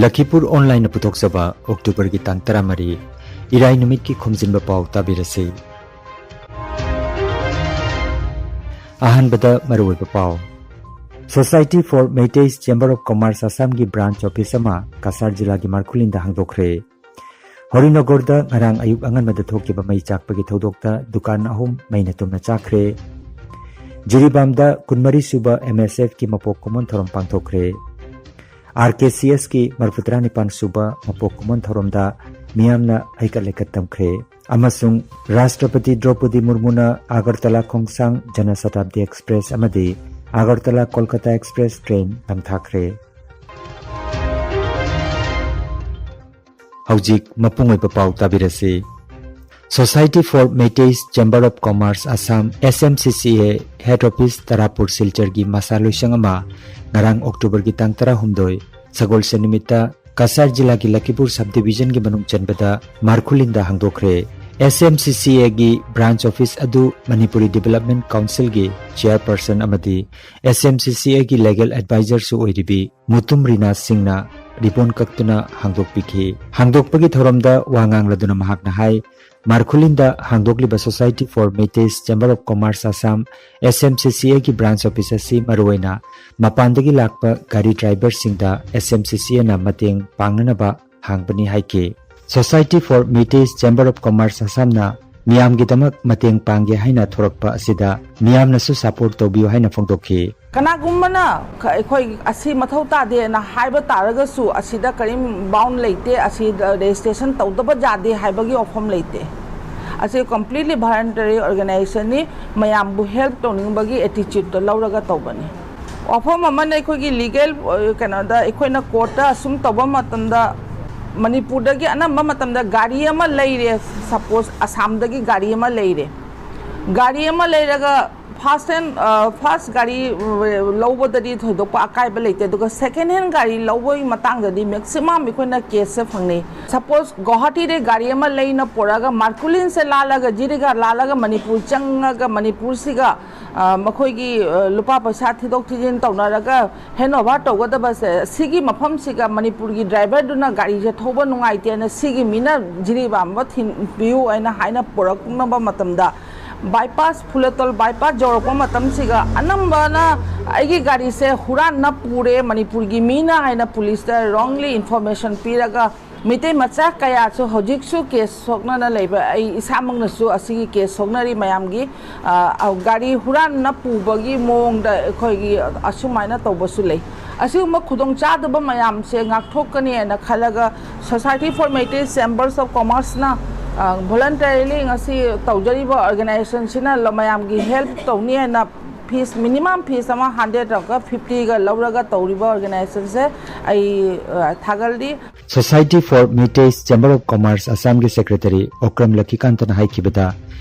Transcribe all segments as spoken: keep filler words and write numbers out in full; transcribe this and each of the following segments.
ꯂꯈꯤꯄꯨꯔ ꯑꯣꯟꯂꯥꯏꯟꯅ ꯄꯨꯊꯣꯛꯆꯕ ꯑꯣꯛꯇꯣꯕꯔꯒꯤ ꯇꯥꯡ ꯇꯔꯥꯃꯔꯤ, ꯏꯔꯥꯏ ꯅꯨꯃꯤꯠꯀꯤ ꯈꯣꯝꯖꯤꯟꯕ ꯄꯥꯎ ꯇꯥꯕꯤꯔꯁꯤ꯫ ꯑꯍꯥꯟꯕꯗ ꯃꯔꯨꯑꯣꯏꯕ ꯄꯥꯎ꯫ Society for Meiteis Chamber of Commerce ꯑꯁꯥꯝꯒꯤ ꯕ꯭ꯔꯥꯟꯆ ꯑꯣꯐꯤꯁ ꯑꯃ ꯀꯁꯥꯔ ꯖꯤꯂꯥꯒꯤ ꯃꯥꯔꯈꯨꯂꯤꯟꯗ ꯍꯥꯡꯗꯣꯛꯈ꯭ꯔꯦ꯫ ꯍꯔꯤꯅꯒꯔꯗ ꯉꯔꯥꯡ ꯑꯌꯨꯛ ꯑꯉꯟꯕꯗ ꯊꯣꯛꯈꯤꯕ ꯃꯩ ꯆꯥꯛꯄꯒꯤ ꯊꯧꯗꯣꯛꯇ ꯗꯨꯀꯥꯟ ꯑꯍꯨꯝ ꯃꯩꯅ ꯇꯨꯝꯅ ꯆꯥꯛꯈ꯭ꯔꯦ꯫ ꯖꯤꯔꯤꯕꯥꯝꯗ ꯀꯨꯟꯃꯔꯤ ꯁꯨꯕ ꯑꯦꯝ ꯑꯦꯁ ꯑꯦꯐꯀꯤ ꯃꯄꯣꯛ ꯀꯨꯝꯑꯣꯟ ꯊꯧꯔꯝ ꯄꯥꯡꯊꯣꯛꯈ꯭ꯔꯦ꯫ ꯑꯥꯔ ꯀꯦ ꯁꯤ ꯑꯦꯁꯀꯤ ꯃꯔꯐꯨꯇꯔꯥꯅꯤꯄꯥꯟ ꯁꯨꯕ ꯃꯄꯣꯛ ꯀꯨꯝꯑꯣꯟ ꯊꯧꯔꯝꯗ ꯃꯤꯌꯥꯝꯅ ꯍꯩꯀꯠ ꯂꯩꯀꯠ ꯇꯝꯈ꯭ꯔꯦ꯫ ꯑꯃꯁꯨꯡ ꯔꯥꯁꯇ꯭ꯔꯄꯇꯤ ꯗ꯭ꯔꯧꯄꯗꯤ ꯃꯨꯔꯃꯨꯅ ꯑꯥꯒꯔꯇꯂꯥ ꯈꯣꯡꯁꯥꯡ ꯖꯅ ꯁꯇꯥꯕꯗꯤ ꯑꯦꯛꯁꯄ꯭ꯔꯦꯁ ꯑꯃꯗꯤ ꯑꯥꯒꯔꯇꯂꯥ ꯀꯣꯜꯀꯇꯥ ꯑꯦꯛꯁꯄ꯭ꯔꯦꯁ ꯇ꯭ꯔꯦꯟ ꯇꯝꯊꯥꯈ꯭ꯔꯦ꯫ ꯍꯧꯖꯤꯛ ꯃꯄꯨꯡ ꯑꯣꯏꯕ ꯄꯥꯎ ꯇꯥꯕꯤꯔꯁꯤ꯫ Society for Meiteis Chamber of Commerce Assam, S M C C A, head office ꯇꯔꯥꯄꯨꯔ ꯁꯤꯜꯆꯔꯒꯤ ꯃꯁꯥ ꯂꯣꯏꯁꯪ ꯑꯃ ꯉꯔꯥꯡ ꯑꯣꯛꯇꯣꯕꯔꯒꯤ ꯇꯥꯡ ꯇꯔꯥꯍꯨꯝꯗꯣꯏ, ꯁꯒꯣꯜꯁꯦꯟ ꯅꯨꯃꯤꯠꯇ ꯀꯁꯥꯔ ꯖꯤꯂꯥꯒꯤ ꯂꯈꯤꯄꯨꯔ ꯁꯕ ꯗꯤꯕꯤꯖꯟꯒꯤ ꯃꯅꯨꯡ ꯆꯟꯕꯗ ꯃꯥꯔꯈꯨꯂꯤꯟꯗ ꯍꯥꯡꯗꯣꯛꯈ꯭ꯔꯦ꯫ S M C C Aꯒꯤ ꯕ꯭ꯔꯥꯟꯆ ꯑꯣꯐꯤꯁ ꯑꯗꯨ ꯃꯅꯤꯄꯨꯔꯤ ꯗꯤꯚꯦꯂꯞꯃꯦꯟꯠ ꯀꯥꯎꯟꯁꯤꯜꯒꯤ ꯆꯤꯌꯥꯔꯄꯔꯁꯟ ꯑꯃꯗꯤ S M C C Aꯒꯤ ꯂꯤꯒꯦꯜ ꯑꯦꯗꯚꯥꯏꯖꯔꯁꯨ ꯑꯣꯏꯔꯤꯕꯤ ꯃꯨꯇꯨꯝ ꯔꯤꯅꯥ ꯁꯤꯡꯅ ꯔꯤꯕꯣꯟ ꯀꯛꯇꯨꯅ ꯍꯥꯡꯗꯣꯛꯄꯤꯈꯤ꯫ ꯍꯥꯡꯗꯣꯛꯄꯒꯤ ꯊꯧꯔꯝꯗ ꯋꯥ ꯉꯥꯡꯂꯗꯨꯅ ꯃꯍꯥꯛꯅ ꯍꯥꯏ, ꯃꯥꯔꯈꯨꯂꯤꯟꯗ ꯍꯥꯡꯗꯣꯛꯂꯤꯕ Society for Meiteis Chamber of Commerce Assam, S M C C Aꯒꯤ ꯕ꯭ꯔꯥꯟꯆ ꯑꯣꯐꯤꯁ ꯑꯁꯤ ꯃꯔꯨꯑꯣꯏꯅ ꯃꯄꯥꯟꯗꯒꯤ ꯂꯥꯛꯄ ꯒꯥꯔꯤ ꯗ꯭ꯔꯥꯏꯚꯔꯁꯤꯡꯗ S M C C Aꯅ ꯃꯇꯦꯡ ꯄꯥꯡꯅꯅꯕ ꯍꯥꯡꯕꯅꯤ ꯍꯥꯏꯈꯤ꯫ Society for Meiteis Chamber of Commerce Assamꯅ ꯃꯤꯌꯥꯝꯒꯤꯗꯃꯛ ꯃꯇꯦꯡ ꯄꯥꯡꯒꯦ ꯍꯥꯏꯅ ꯊꯣꯔꯛꯄ ꯑꯁꯤꯗ ꯃꯤꯌꯥꯝꯅꯁꯨ ꯁꯄꯣꯔꯠ ꯇꯧꯕꯤꯌꯨ ꯍꯥꯏꯅ ꯐꯣꯡꯗꯣꯛꯈꯤ꯫ ꯀꯅꯥꯒꯨꯝꯕꯅ ꯈ-, ꯑꯩꯈꯣꯏ ꯑꯁꯤ ꯃꯊꯧ ꯇꯥꯗꯦꯅ ꯍꯥꯏꯕ ꯇꯥꯔꯒꯁꯨ, ꯑꯁꯤꯗ ꯀꯔꯤꯝ ꯕꯥꯎꯟ ꯂꯩꯇꯦ, ꯑꯁꯤꯗ ꯔꯦꯖꯤꯁꯇ꯭ꯔꯦꯁꯟ ꯇꯧꯗꯕ ꯌꯥꯗꯦ ꯍꯥꯏꯕꯒꯤ ꯋꯥꯐꯝ ꯂꯩꯇꯦ꯫ ꯑꯁꯤ ꯀꯝꯄ꯭ꯂꯤꯠꯂꯤ ꯚꯣꯂꯟꯇꯔꯤ ꯑꯣꯔꯒꯅꯥꯏꯖꯦꯁꯟꯅꯤ, ꯃꯌꯥꯝꯕꯨ ꯍꯦꯜꯞ ꯇꯧꯅꯤꯡꯕꯒꯤ ꯑꯦꯇꯤꯆ꯭ꯌꯨꯠꯇꯣ ꯂꯧꯔꯒ ꯇꯧꯕꯅꯤ꯫ ꯋꯥꯐꯝ ꯑꯃꯅ, ꯑꯩꯈꯣꯏꯒꯤ ꯂꯤꯒꯦꯜ, ꯑ, ꯀꯩꯅꯣꯗ, ꯑꯩꯈꯣꯏꯅ ꯀꯣꯔꯠꯇ ꯑꯁꯨꯝ ꯇꯧꯕ ꯃꯇꯝꯗ, ꯃꯅꯤꯄꯨꯔꯗꯒꯤ ꯑꯅꯝꯕ ꯃꯇꯝꯗ ꯒꯥꯔꯤ ꯑꯃ ꯂꯩꯔꯦ, ꯁꯄꯣꯁ ꯑꯁꯥꯝꯗꯒꯤ ꯒꯥꯔꯤ ꯑꯃ ꯂꯩꯔꯦ, ꯒꯥꯔꯤ ꯑꯃ ꯂꯩꯔꯒ first hand, first ꯒꯥꯔꯤ ꯂꯧꯕꯗꯗꯤ ꯊꯣꯏꯗꯣꯛꯄ ꯑꯀꯥꯏꯕ ꯂꯩꯇꯦ, ꯑꯗꯨꯒ second hand ꯒꯥꯔꯤ ꯂꯧꯕꯒꯤ ꯃꯇꯥꯡꯗꯗꯤ maximum ꯑꯩꯈꯣꯏꯅ caseꯁꯦ ꯐꯪꯅꯩ꯫ Suppose ꯒꯨꯋꯥꯍꯥꯇꯤꯗꯒꯤ ꯒꯥꯔꯤ ꯑꯃ ꯂꯩꯅ ꯄꯨꯔꯛꯑꯒ ꯃꯥꯔꯀꯨꯂꯤꯟꯁꯦ ꯂꯥꯜꯂꯒ ꯖꯤꯔꯤꯒꯥ ꯂꯥꯜꯂꯒ ꯃꯅꯤꯄꯨꯔ ꯆꯪꯉꯒ ꯃꯅꯤꯄꯨꯔꯁꯤꯒ ꯃꯈꯣꯏꯒꯤ ꯂꯨꯄꯥ ꯄꯩꯁꯥ ꯊꯤꯗꯣꯛ ꯊꯤꯖꯤꯟ ꯇꯧꯅꯔꯒ handover ꯇꯧꯒꯗꯕꯁꯦ, ꯁꯤꯒꯤ ꯃꯐꯝꯁꯤꯒ ꯃꯅꯤꯄꯨꯔꯒꯤ driverꯗꯨꯅ ꯒꯥꯔꯤꯁꯦ ꯊꯧꯕ ꯅꯨꯡꯉꯥꯏꯇꯦꯅ ꯁꯤꯒꯤ ꯃꯤꯅ ꯖꯤꯔꯤꯕꯥꯝꯕ ꯊꯤꯟꯕꯤꯌꯨ ꯍꯥꯏꯅ ꯍꯥꯏꯅ ꯄꯨꯔꯛꯅꯕ ꯃꯇꯝꯗ, bypass, ꯐꯨꯂꯇꯣꯜ bypass ꯌꯧꯔꯛꯄ ꯃꯇꯝꯁꯤꯒ ꯑꯅꯝꯕꯅ ꯑꯩꯒꯤ ꯒꯥꯔꯤꯁꯦ ꯍꯨꯔꯥꯟꯅ ꯄꯨꯔꯦ ꯃꯅꯤꯄꯨꯔꯒꯤ ꯃꯤꯅ ꯍꯥꯏꯅ ꯄꯨꯂꯤꯁꯇ wrongly information ꯄꯤꯔꯒ ꯃꯤꯇꯩ ꯃꯆꯥ ꯀꯌꯥꯁꯨ ꯍꯧꯖꯤꯛꯁꯨ case ꯁꯣꯛꯅꯅ ꯂꯩꯕ, ꯑꯩ ꯏꯁꯥꯃꯛꯅꯁꯨ ꯑꯁꯤꯒꯤ case ꯁꯣꯛꯅꯔꯤ ꯃꯌꯥꯝꯒꯤ꯫ ꯒꯥꯔꯤ ꯍꯨꯔꯥꯟꯅ ꯄꯨꯕꯒꯤ ꯃꯑꯣꯡꯗ ꯑꯩꯈꯣꯏꯒꯤ ꯑꯁꯨꯃꯥꯏꯅ ꯇꯧꯕꯁꯨ ꯂꯩ꯫ ꯑꯁꯤꯒꯨꯝꯕ ꯈꯨꯗꯣꯡꯆꯥꯗꯕ ꯃꯌꯥꯝꯁꯦ ꯉꯥꯛꯊꯣꯛꯀꯅꯤ ꯍꯥꯏꯅ ꯈꯜꯂꯒ Society for Meitei Chambers of Commerceꯅ voluntarily ꯉꯁꯤ ꯇꯧꯖꯔꯤꯕ organizationꯁꯤꯅ ꯃꯌꯥꯝꯒꯤ help ꯇꯧꯅꯤ ꯍꯥꯏꯅ fees, minimum fees ꯑꯃ hundredꯒ fiftyꯒ ꯂꯧꯔꯒ ꯇꯧꯔꯤꯕ organizationꯁꯦ ꯑꯩ ꯊꯥꯒꯠꯂꯤ꯫ Society for Meitei Chamber of Commerce Assamꯒꯤ secretary Okram ꯂꯛꯈꯤꯀꯥꯟꯇꯅ ꯍꯥꯏꯈꯤꯕꯗ,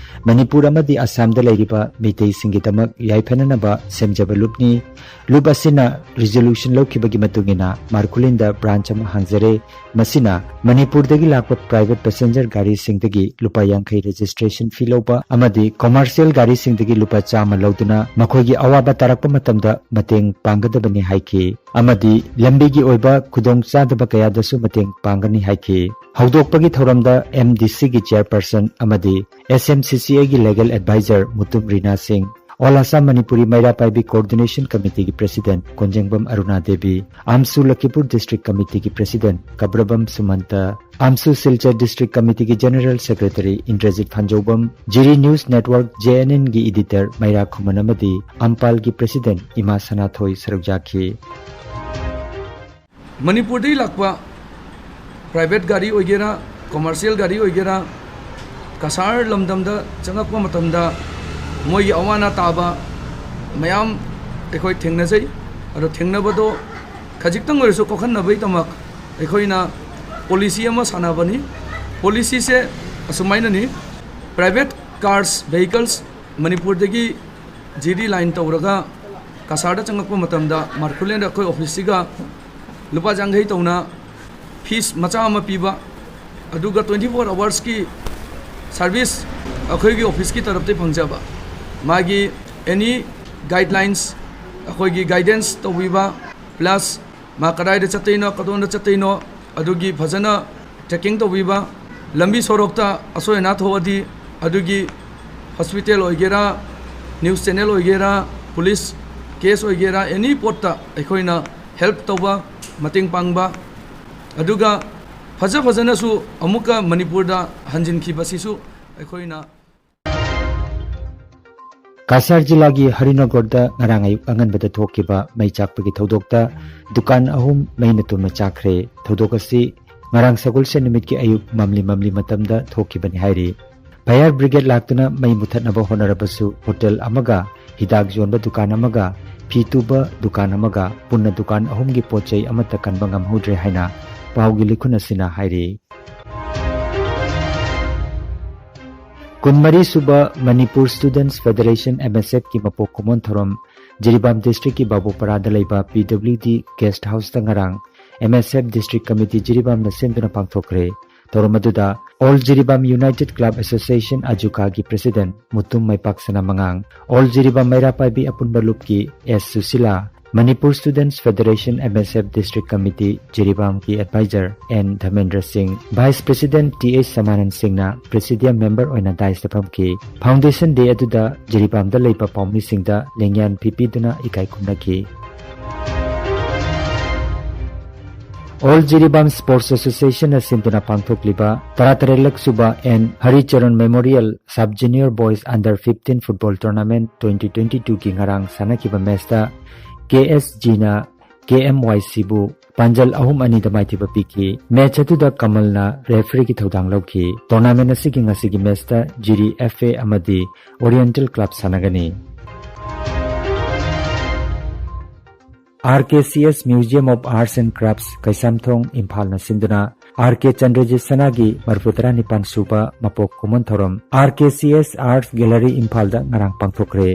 Manipur ꯑꯃꯗꯤ ꯑꯁꯥꯝꯗ ꯂꯩꯔꯤꯕ ꯃꯤꯇꯩꯁꯤꯡꯒꯤꯗꯃꯛ ꯌꯥꯏꯐꯅꯅꯕ ꯁꯦꯝꯖꯕ ꯂꯨꯞꯅꯤ꯫ ꯂꯨꯞ ꯑꯁꯤꯅ resolution ꯂꯧꯈꯤꯕꯒꯤ ꯃꯇꯨꯡ ꯏꯟꯅ ꯃꯥꯔꯀꯨꯂꯤꯟꯗ branch ꯑꯃ ꯍꯥꯡꯖꯔꯦ꯫ ꯃꯁꯤꯅ ꯃꯅꯤꯄꯨꯔꯗꯒꯤ ꯂꯥꯛꯄ private passenger ꯒꯥꯔꯤꯁꯤꯡꯗꯒꯤ ꯂꯨꯄꯥ ꯌꯥꯡꯈꯩ registration fee ꯂꯧꯕ ꯑꯃꯗꯤ commercial ꯒꯥꯔꯤꯁꯤꯡꯗꯒꯤ ꯂꯨꯄꯥ ꯆꯥꯝꯃ ꯂꯧꯗꯨꯅ ꯃꯈꯣꯏꯒꯤ ꯑꯋꯥꯕ ꯇꯥꯔꯛꯄ ꯃꯇꯝꯗ ꯃꯇꯦꯡ ꯄꯥꯡꯒꯗꯕꯅꯤ ꯍꯥꯏꯈꯤ꯫ ꯑꯃꯗꯤ ꯂꯝꯕꯤꯒꯤ ꯑꯣꯏꯕ ꯈꯨꯗꯣꯡꯆꯥꯗꯕ ꯀꯌꯥꯗꯁꯨ ꯃꯇꯦꯡ ꯄꯥꯡꯒꯅꯤ ꯍꯥꯏꯈꯤ꯫ ꯍꯧꯗꯣꯛꯄꯒꯤ ꯊꯧꯔꯝꯗ MDCꯒꯤ chairperson ꯑꯃꯗꯤ SMCCAꯒꯤ legal advisor ꯃꯨꯇꯨꯝ ꯔꯤꯅꯥ ꯁꯤꯡ, All Assam Manipuri ꯃꯩꯔꯥ ꯄꯥꯏꯕꯤ Coordination Committeeꯒꯤ president ꯀꯣꯟꯖꯦꯡꯕꯝ ꯑꯔꯨꯅꯥ Devi, AMSU Lakhipur District Committeeꯒꯤ president ꯀꯕ꯭ꯔꯕꯝ ꯁꯨꯃꯟꯇ, AMSU Silchar District Committeeꯒꯤ general secretary Indrajit ꯐꯥꯟꯖꯧꯕꯝ, ꯖꯤꯔꯤ News Network, JNNꯒꯤ editor ꯃꯩꯔꯥ ꯈꯨꯃꯟ ꯑꯃꯗꯤ ꯑꯝꯄꯥꯜꯒꯤ president ꯏꯃꯥ ꯁꯅꯥꯊꯣꯏ ꯁꯔꯨꯛ ꯌꯥꯈꯤ꯫ ꯃꯅꯤꯄꯨꯔꯗꯒꯤ ꯂꯥꯛꯄ private ꯒꯥꯔꯤ ꯑꯣꯏꯒꯦꯔꯥ, commercial ꯒꯥꯔꯤ ꯑꯣꯏꯒꯦꯔꯥ, ꯀꯁꯥꯔ ꯂꯝꯗꯝꯗ ꯆꯪꯉꯛꯄ ꯃꯇꯝꯗ ꯃꯣꯏꯒꯤ ꯑꯋꯥ ꯑꯅꯥ ꯇꯥꯕ ꯃꯌꯥꯝ ꯑꯩꯈꯣꯏ ꯊꯦꯡꯅꯖꯩ꯫ ꯑꯗꯣ ꯊꯦꯡꯅꯕꯗꯣ ꯈꯖꯤꯛꯇꯪ ꯑꯣꯏꯔꯁꯨ ꯀꯣꯛꯍꯟꯅꯕꯒꯤꯗꯃꯛ ꯑꯩꯈꯣꯏꯅ policy ꯑꯃ ꯁꯥꯟꯅꯕꯅꯤ꯫ Policyꯁꯦ ꯑꯁꯨꯃꯥꯏꯅꯅꯤ: private cars, vehicles ꯃꯅꯤꯄꯨꯔꯗꯒꯤ ꯖꯤꯔꯤ ꯂꯥꯏꯟ ꯇꯧꯔꯒ ꯀꯁꯥꯔꯗ ꯆꯪꯂꯛꯄ ꯃꯇꯝꯗ ꯃꯥꯔꯀꯨꯂꯦꯟꯗ ꯑꯩꯈꯣꯏ ꯑꯣꯐꯤꯁꯁꯤꯒ ꯂꯨꯄꯥ ꯌꯥꯡꯈꯩ ꯇꯧꯅ ꯐꯤꯁ ꯃꯆꯥ ꯑꯃ ꯄꯤꯕ, ꯑꯗꯨꯒ twenty four ꯑꯋꯥꯔꯁꯀꯤ ꯁꯥꯔꯚꯤꯁ ꯑꯩꯈꯣꯏꯒꯤ ꯑꯣꯐꯤꯁꯀꯤ ꯇꯔꯞꯇꯒꯤ ꯐꯪꯖꯕ꯫ ꯃꯥꯒꯤ ꯑꯦꯅꯤ ꯒꯥꯏꯗꯂꯥꯏꯟꯁ, ꯑꯩꯈꯣꯏꯒꯤ ꯒꯥꯏꯗꯦꯟꯁ ꯇꯧꯕꯤꯕ, ꯄ꯭ꯂꯁ ꯃꯥ ꯀꯗꯥꯏꯗ ꯆꯠꯇꯣꯏꯅꯣ, ꯀꯗꯣꯝꯗ ꯆꯠꯇꯣꯏꯅꯣ, ꯑꯗꯨꯒꯤ ꯐꯖꯅ ꯇ꯭ꯔꯦꯀꯤꯡ ꯇꯧꯕꯤꯕ, ꯂꯝꯕꯤ ꯁꯣꯔꯣꯛꯇ ꯑꯁꯣꯏ ꯑꯅꯥ ꯊꯣꯛꯑꯗꯤ ꯑꯗꯨꯒꯤ ꯍꯣꯁꯄꯤꯇꯥꯜ ꯑꯣꯏꯒꯦꯔꯥ, ꯅ꯭ꯌꯨꯁ ꯆꯦꯅꯦꯜ ꯑꯣꯏꯒꯦꯔꯥ, ꯄꯨꯂꯤꯁ ꯀꯦꯁ ꯑꯣꯏꯒꯦꯔꯥ, ꯑꯦꯅꯤ ꯄꯣꯠꯇ ꯑꯩꯈꯣꯏꯅ ꯍꯦꯜꯞ ꯇꯧꯕ, ꯃꯇꯦꯡ ꯄꯥꯡꯕ, ꯑꯗꯨꯒ ꯐꯖ ꯐꯖꯅꯁꯨ ꯑꯃꯨꯛꯀ ꯃꯅꯤꯄꯨꯔꯗ ꯍꯟꯖꯤꯟꯈꯤꯕꯁꯤꯁꯨ ꯑꯩꯈꯣꯏꯅ ꯀꯥꯁꯥꯔ ꯖꯤꯂꯥꯒꯤ ꯍꯔꯤꯅꯒꯔꯗ ꯉꯔꯥꯡ ꯑꯌꯨꯛ ꯑꯉꯟꯕꯗ ꯊꯣꯛꯈꯤꯕ ꯃꯩ ꯆꯥꯛꯄꯒꯤ ꯊꯧꯗꯣꯛꯇ ꯗꯨꯀꯥꯟ ꯑꯍꯨꯝ ꯃꯩꯅ ꯇꯨꯝꯅ ꯆꯥꯛꯈ꯭ꯔꯦ꯫ ꯊꯧꯗꯣꯛ ꯑꯁꯤ ꯉꯔꯥꯡ ꯁꯒꯣꯜꯁꯦꯟ ꯅꯨꯃꯤꯠꯀꯤ ꯑꯌꯨꯛ ꯃꯝꯂꯤ ꯃꯝꯂꯤ ꯃꯇꯝꯗ ꯊꯣꯛꯈꯤꯕꯅꯤ ꯍꯥꯏꯔꯤ꯫ ꯐꯥꯌꯔ ꯕ꯭ꯔꯤꯒꯦꯗ ꯂꯥꯛꯇꯨꯅ ꯃꯩ ꯃꯨꯊꯠꯅꯕ ꯍꯣꯠꯅꯔꯕꯁꯨ ꯍꯣꯇꯦꯜ ꯑꯃꯒ, ꯍꯤꯗꯥꯛ ꯌꯣꯟꯕ ꯗꯨꯀꯥꯟ ꯑꯃꯒ, ꯐꯤ ꯇꯨꯕ ꯗꯨꯀꯥꯟ ꯑꯃꯒ ꯄꯨꯟꯅ ꯗꯨꯀꯥꯟ ꯑꯍꯨꯝꯒꯤ ꯄꯣꯠ ꯆꯩ ꯑꯃꯠꯇ ꯀꯟꯕ ꯉꯝꯍꯧꯗ꯭ꯔꯦ ꯍꯥꯏꯅ ꯄꯥꯎꯒꯤ ꯂꯤꯈꯨꯟ ꯑꯁꯤꯅ ꯍꯥꯏꯔꯤ꯫ ꯀꯨꯟꯃꯔꯤ ꯁꯨꯕ ꯃꯅꯤꯄꯨꯔ ꯁ꯭ꯇꯨꯗꯦꯟꯠꯁ ꯐꯦꯗꯔꯦꯁꯟ, ꯑꯦꯝ ꯑꯦꯁ ꯑꯦꯐꯀꯤ ꯃꯄꯣꯛ ꯀꯨꯝꯑꯣꯟ ꯊꯧꯔꯝ ꯖꯤꯔꯤꯕꯥꯝ ꯗꯤꯁꯇ꯭ꯔꯤꯛꯀꯤ ꯕꯥꯕꯨꯄꯔꯥꯗ ꯂꯩꯕ ꯄꯤ ꯗꯕ꯭ꯂꯤꯎ ꯗꯤ ꯒꯦꯁꯠ ꯍꯥꯎꯁꯇ ꯉꯔꯥꯡ M S F district committee ꯖꯤꯔꯤꯕꯥꯝꯅ ꯁꯤꯟꯗꯨꯅ ꯄꯥꯡꯊꯣꯛꯈ꯭ꯔꯦ꯫ ꯊꯧꯔꯝ ꯑꯗꯨꯗ all Jiribam united club association, ꯑꯖꯨꯀꯥꯒꯤ ꯄ꯭ꯔꯦꯁꯤꯗꯦꯟꯠ ꯃꯨꯇꯨꯝ ꯃꯩꯄꯥꯛꯁꯅꯥ ꯃꯉꯥꯡ, ꯑꯣꯜ ꯖꯤꯔꯤꯕꯥꯝ ꯃꯩꯔꯥ ꯄꯥꯏꯕꯤ ꯑꯄꯨꯟꯕ ꯂꯨꯞꯀꯤ S Sushila, Manipur students federation, M S F district committee ꯖꯤꯔꯤꯕꯥꯝꯒꯤ advisor N Dharmendra Singh, vice president T H Samanan ꯁꯤꯡꯅ ꯄ꯭ꯔꯦꯁꯤꯗꯤꯌꯝ ꯃꯦꯝꯕꯔ ꯑꯣꯏꯅ ꯗꯥꯏꯁꯇ ꯐꯝꯈꯤ꯫ ꯐꯥꯎꯟꯗꯦꯁꯟ ꯗꯦ ꯑꯗꯨꯗ ꯖꯤꯔꯤꯕꯥꯝꯗ ꯂꯩꯕ ꯄꯥꯎꯃꯤꯁꯤꯡꯗ ꯂꯦꯡꯌꯥꯟ ꯐꯤ ꯄꯤꯗꯨꯅ ꯏꯀꯥꯏ ꯈꯨꯝꯅꯈꯤ꯫ ꯑꯣꯜ ꯖꯤꯔꯤꯕꯥꯝ ꯁ꯭ꯄꯣꯔꯠꯁ ꯑꯦꯁꯣꯁꯤꯌꯦꯁꯟꯅ ꯁꯤꯟꯗꯨꯅ ꯄꯥꯡꯊꯣꯛꯂꯤꯕ ꯇꯔꯥꯇꯔꯦꯠꯂꯛ ꯁꯨꯕ N Haricharan memorial sub junior boys under fifteen football tournament twenty twenty ꯇꯨꯒꯤ ꯉꯔꯥꯡ ꯁꯥꯟꯅꯈꯤꯕ ꯃꯦꯆꯇ ꯀꯦ ꯑꯦꯁ ꯖꯤꯅ ꯀꯦ ꯑꯦꯝ ꯋꯥꯏ ꯁꯤꯕꯨ ꯄꯥꯟꯖꯜ ꯑꯍꯨꯝ ꯑꯅꯤꯗ ꯃꯥꯏꯊꯤꯕ ꯄꯤꯈꯤ꯫ ꯃꯦꯆ ꯑꯗꯨꯗ ꯀꯃꯜꯅ ꯔꯦꯐ꯭ꯔꯤꯒꯤ ꯊꯧꯗꯥꯡ ꯂꯧꯈꯤ꯫ ꯇꯣꯔꯅꯥꯃꯦꯟꯠ ꯑꯁꯤꯒꯤ ꯉꯁꯤꯒꯤ ꯃꯦꯆꯇ ꯖꯤꯔꯤ ꯑꯦꯐ ꯑꯦ ꯑꯃꯗꯤ ꯑꯣꯔꯤꯌꯦꯟꯇꯦꯜ ꯀ꯭ꯂꯕ ꯁꯥꯟꯅꯒꯅꯤ꯫ R K C S Museum of Arts and Crafts, Keishamthong, ꯏꯝꯐꯥꯜꯅ ꯁꯤꯟꯗꯨꯅ ꯑꯥꯔ ꯀꯦ ꯆꯟꯗ꯭ꯔꯖꯤꯠ ꯁꯅꯥꯒꯤ ꯃꯔꯐꯨ ꯇꯔꯥꯅꯤꯄꯥꯟ ꯁꯨꯕ ꯃꯄꯣꯛ ꯀꯨꯝꯑꯣꯟ ꯊꯧꯔꯝ ꯑꯥꯔ ꯀꯦ ꯁꯤ ꯑꯦꯁ ꯑꯥꯔꯠꯁ ꯒꯦꯂꯔꯤ ꯏꯝꯐꯥꯜꯗ ꯉꯔꯥꯡ ꯄꯥꯡꯊꯣꯛꯈ꯭ꯔꯦ꯫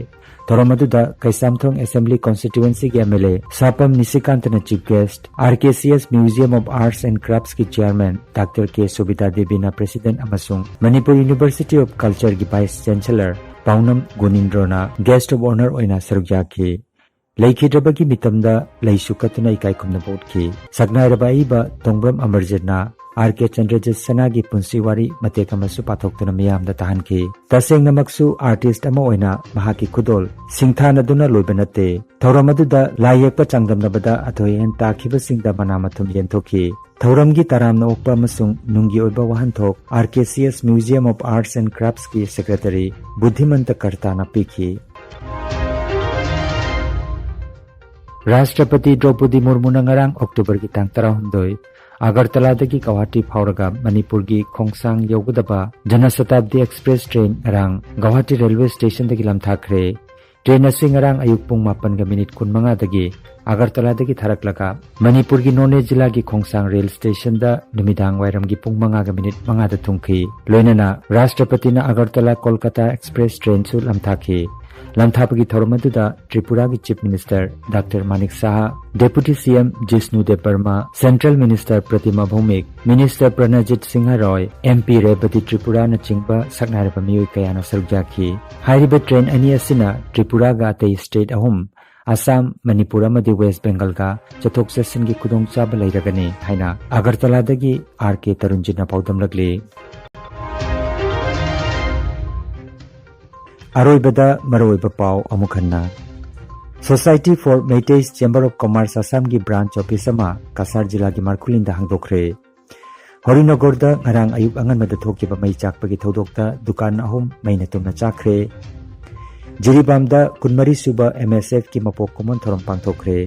ꯊꯧꯔꯝ ꯑꯗꯨꯗ ꯀꯩꯁꯥꯝꯊꯣꯡ ꯑꯦꯁꯦꯝꯕ꯭ꯂꯤ ꯀꯣꯟꯁꯇꯤꯇ꯭ꯌꯨꯑꯦꯟꯁꯤꯒꯤ ꯑꯦꯝ ꯑꯦꯜ ꯑꯦ ꯁꯥꯄꯝ ꯅꯤꯁꯤꯀꯥꯟꯇꯅ chief guest, R K C S museum of arts and ꯀ꯭ꯔꯥꯐꯠꯁꯀꯤ ꯆꯦꯌꯔꯃꯦꯟ ꯗꯥꯛꯇꯔ ꯀꯦ ꯁꯣꯕꯤꯇꯥ ꯗꯦꯕꯤꯅ ꯄ꯭ꯔꯦꯁꯤꯗꯦꯟꯠ ꯑꯃꯁꯨꯡ ꯃꯅꯤꯄꯨꯔ ꯌꯨꯅꯤꯚꯔꯁꯤꯇꯤ ꯑꯣꯐ ꯀꯜꯆꯔꯒꯤ ꯚꯥꯏꯁ ꯆꯦꯟꯁꯦꯂꯔ ꯄꯥꯎꯅꯝ ꯒꯣꯅꯤꯟꯗ꯭ꯔꯣꯅ ꯒꯦꯁ꯭ꯠ ꯑꯣꯐ ꯑꯣꯅꯔ ꯑꯣꯏꯅ ꯁꯔꯨꯛ ꯌꯥꯈꯤ꯫ ꯂꯩꯈꯤꯗ꯭ꯔꯕꯒꯤ ꯃꯤꯇꯝꯗ ꯂꯩꯁꯨ ꯀꯠꯇꯨꯅ ꯏꯀꯥꯏ ꯈꯨꯝꯅꯕ ꯎꯠꯈꯤ꯫ ꯁꯛꯅꯥꯏꯔꯕ ꯑꯏꯕ ꯇꯣꯡꯕ꯭ꯔꯝ ꯑꯃꯔꯖꯤꯠꯅ ꯑꯥꯔ ꯀꯦ ꯆꯟꯗ꯭ꯔꯖꯤꯠ ꯁꯅꯥꯒꯤ ꯄꯨꯟꯁꯤ ꯋꯥꯔꯤ ꯃꯇꯦꯛ ꯑꯃꯁꯨ ꯄꯥꯊꯣꯛꯇꯨꯅ ꯃꯤꯌꯥꯝꯗ ꯇꯥꯍꯟꯈꯤ꯫ ꯇꯁꯦꯡꯅꯃꯛꯁꯨ ꯑꯥꯔꯇꯤꯁ꯭ꯠ ꯑꯃ ꯑꯣꯏꯅ ꯃꯍꯥꯛꯀꯤ ꯈꯨꯗꯣꯜ ꯁꯤꯡꯊꯥꯅꯗꯨꯅ ꯂꯣꯏꯕ ꯅꯠꯇꯦ꯫ ꯊꯧꯔꯝ ꯑꯗꯨꯗ ꯂꯥꯏ ꯌꯦꯛꯄ ꯆꯥꯡꯗꯝꯅꯕꯗ ꯑꯊꯣꯏ ꯑꯍꯦꯟ ꯇꯥꯈꯤꯕꯁꯤꯡꯗ ꯃꯅꯥ ꯃꯊꯨꯝ ꯌꯦꯟꯊꯣꯛꯈꯤ꯫ ꯊꯧꯔꯝꯒꯤ ꯇꯔꯥꯝꯅ ꯑꯣꯛꯄ ꯑꯃꯁꯨꯡ ꯅꯨꯡꯒꯤ ꯑꯣꯏꯕ ꯋꯥꯍꯟꯊꯣꯛ R K C S museum of arts and ꯀ꯭ꯔꯥꯐꯠꯁꯀꯤ ꯁꯦꯀ꯭ꯔꯦꯇꯔꯤ ꯕꯨꯙꯤꯃꯟꯇ ꯀꯔꯇꯥꯅ ꯄꯤꯈꯤ꯫ ꯔꯥꯁꯇ꯭ꯔꯄꯇꯤ ꯗ꯭ꯔꯧꯄꯗꯤ ꯃꯨꯔꯃꯨꯅ ꯉꯔꯥꯡ ꯑꯣꯛꯇꯣꯕꯔꯒꯤ ꯇꯥꯡ ꯇꯔꯥꯍꯨꯝꯗꯣꯏ ꯑꯒꯔꯇꯂꯥꯗꯒꯤ ꯒꯧꯍꯥꯇꯤ ꯐꯥꯎꯔꯒ ꯃꯅꯤꯄꯨꯔꯒꯤ ꯈꯣꯡꯁꯥꯡ ꯌꯧꯒꯗꯕ ꯖꯅꯁꯇꯥꯕꯗꯤ ꯑꯦꯛꯁꯄ꯭ꯔꯦꯁ ꯇ꯭ꯔꯦꯟ ꯉꯔꯥꯡ ꯒꯧꯍꯥꯇꯤ ꯔꯦꯜꯋꯦ ꯁ꯭ꯇꯦꯁꯟꯗꯒꯤ ꯂꯝꯊꯥꯈ꯭ꯔꯦ꯫ ꯇ꯭ꯔꯦꯟ ꯑꯁꯤ ꯉꯔꯥꯡ ꯑꯌꯨꯛ ꯄꯨꯡ ꯃꯥꯄꯟꯒ ꯃꯤꯅꯤꯠ ꯀꯨꯟꯃꯉꯥꯗꯒꯤ ꯑꯒꯔꯇꯂꯥꯗꯒꯤ ꯊꯥꯔꯛꯂꯒ ꯃꯅꯤꯄꯨꯔꯒꯤ ꯅꯣꯅꯦ ꯖꯤꯂꯥꯒꯤ ꯈꯣꯡꯁꯥꯡ ꯔꯦꯜ ꯁ꯭ꯇꯦꯁꯟꯗ ꯅꯨꯃꯤꯗꯥꯡ ꯋꯥꯏꯔꯝꯒꯤ ꯄꯨꯡ ꯃꯉꯥꯒ ꯃꯤꯅꯤꯠ ꯃꯉꯥꯗ ꯊꯨꯡꯈꯤ꯫ ꯂꯣꯏꯅꯅ ꯔꯥꯁꯇ꯭ꯔꯄꯇꯤꯅ ꯑꯒꯔꯇꯂꯥ ꯀꯣꯜꯀꯇꯥ ꯑꯦꯛꯁꯄ꯭ꯔꯦꯁ ꯇ꯭ꯔꯦꯟꯁꯨ ꯂꯝꯊꯥꯈꯤ꯫ ꯂꯝꯊꯥꯕꯒꯤ ꯊꯧꯔꯝ ꯑꯗꯨꯗ ꯇ꯭ꯔꯤꯄꯨꯔꯥꯒꯤ chief minister doctor Manik Saha, deputy C M Jishnu Dev Barma, central minister Pratima Bhoumik, minister Pranajit Singha Roy, M P Rebati ꯇ꯭ꯔꯤꯄꯨꯔꯥꯅꯆꯤꯡꯕ ꯁꯛꯅꯥꯏꯔꯕ ꯃꯤꯑꯣꯏ ꯀꯌꯥꯅ ꯁꯔꯨꯛ ꯌꯥꯈꯤ꯫ ꯍꯥꯏꯔꯤꯕ ꯇ꯭ꯔꯦꯟ ꯑꯅꯤ ꯑꯁꯤꯅ ꯇ꯭ꯔꯤꯄꯨꯔꯥꯒ ꯑꯇꯩ ꯁ꯭ꯇꯦꯠ ꯑꯍꯨꯝ, ꯑꯁꯥꯝ, ꯃꯅꯤꯄꯨꯔ ꯑꯃꯗꯤ ꯋꯦꯁ ꯕꯦꯡꯒꯜꯒ ꯆꯠꯊꯣꯛ ꯆꯠꯁꯤꯟꯒꯤ ꯈꯨꯗꯣꯡꯆꯥꯕ ꯂꯩꯔꯒꯅꯤ ꯍꯥꯏꯅ ꯑꯒꯔꯇꯂꯥꯗꯒꯤ ꯑꯥꯔ ꯀꯦ ꯇꯔꯨꯟꯖꯤꯠꯅ ꯄꯥꯎꯗꯝꯂꯛꯂꯤ꯫ ꯑꯔꯣꯏꯕꯗ ꯃꯔꯨꯑꯣꯏꯕ ꯄꯥꯎ ꯑꯃꯨꯛ ꯍꯟꯅ꯫ Society for Meiteis Chamber of Commerce ꯑꯁꯥꯝꯒꯤ ꯕ꯭ꯔꯥꯟꯆ ꯑꯣꯐꯤꯁ ꯑꯃ ꯀꯁꯥꯔ ꯖꯤꯂꯥꯒꯤ ꯃꯥꯔꯈꯨꯂꯤꯟꯗ ꯍꯥꯡꯗꯣꯛꯈ꯭ꯔꯦ꯫ ꯍꯔꯤꯅꯒꯔꯗ ꯉꯔꯥꯡ ꯑꯌꯨꯛ ꯑꯉꯟꯕꯗ ꯊꯣꯛꯈꯤꯕ ꯃꯩ ꯆꯥꯛꯄꯒꯤ ꯊꯧꯗꯣꯛꯇ ꯗꯨꯀꯥꯟ ꯑꯍꯨꯝ ꯃꯩꯅ ꯇꯨꯝꯅ ꯆꯥꯛꯈ꯭ꯔꯦ꯫ ꯖꯤꯔꯤꯕꯥꯝꯗ ꯀꯨꯟꯃꯔꯤ ꯁꯨꯕ ꯑꯦꯝ ꯑꯦꯁ ꯑꯦꯐꯀꯤ ꯃꯄꯣꯛ ꯀꯨꯝꯑꯣꯟ ꯊꯧꯔꯝ ꯄꯥꯡꯊꯣꯛꯈ꯭ꯔꯦ꯫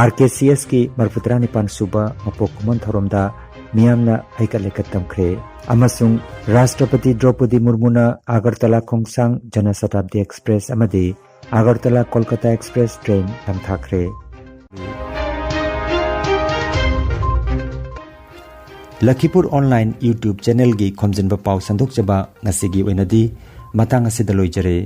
ꯑꯥꯔ ꯀꯦ ꯁꯤ ꯑꯦꯁꯀꯤ ꯃꯔꯐꯨ ꯇꯔꯥꯅꯤꯄꯥꯟ ꯁꯨꯕ ꯃꯄꯣꯛ ꯀꯨꯝꯑꯣꯟ ꯊꯧꯔꯝꯗ ꯃꯤꯌꯥꯝꯅ ꯍꯩꯀꯠ ꯂꯩꯀꯠ ꯇꯝꯈ꯭ꯔꯦ꯫ ꯑꯃꯁꯨꯡ ꯔꯥꯁꯇ꯭ꯔꯄꯇꯤ ꯗ꯭ꯔꯧꯄꯗꯤ ꯃꯨꯔꯃꯨꯅ ꯑꯒꯔꯇꯂꯥ ꯈꯣꯡꯁꯥꯡ ꯖꯅꯁꯇꯥꯕꯗꯤ ꯑꯦꯛꯁꯄ꯭ꯔꯦꯁ ꯑꯃꯗꯤ ꯑꯒꯔꯇꯂꯥ ꯀꯣꯜꯀꯇꯥ ꯑꯦꯛꯁꯄ꯭ꯔꯦꯁ ꯇ꯭ꯔꯦꯟ ꯂꯝꯊꯥꯈ꯭ꯔꯦ꯫ ꯂꯈꯤꯄꯨꯔ ꯑꯣꯟꯂꯥꯏꯟ YouTube ꯆꯦꯅꯦꯜꯒꯤ ꯈꯣꯝꯖꯤꯟꯕ ꯄꯥꯎ ꯁꯟꯗꯣꯛꯆꯕ ꯉꯁꯤꯒꯤ ꯑꯣꯏꯅꯗꯤ ꯃꯇꯥꯡ ꯑꯁꯤꯗ ꯂꯣꯏꯖꯔꯦ꯫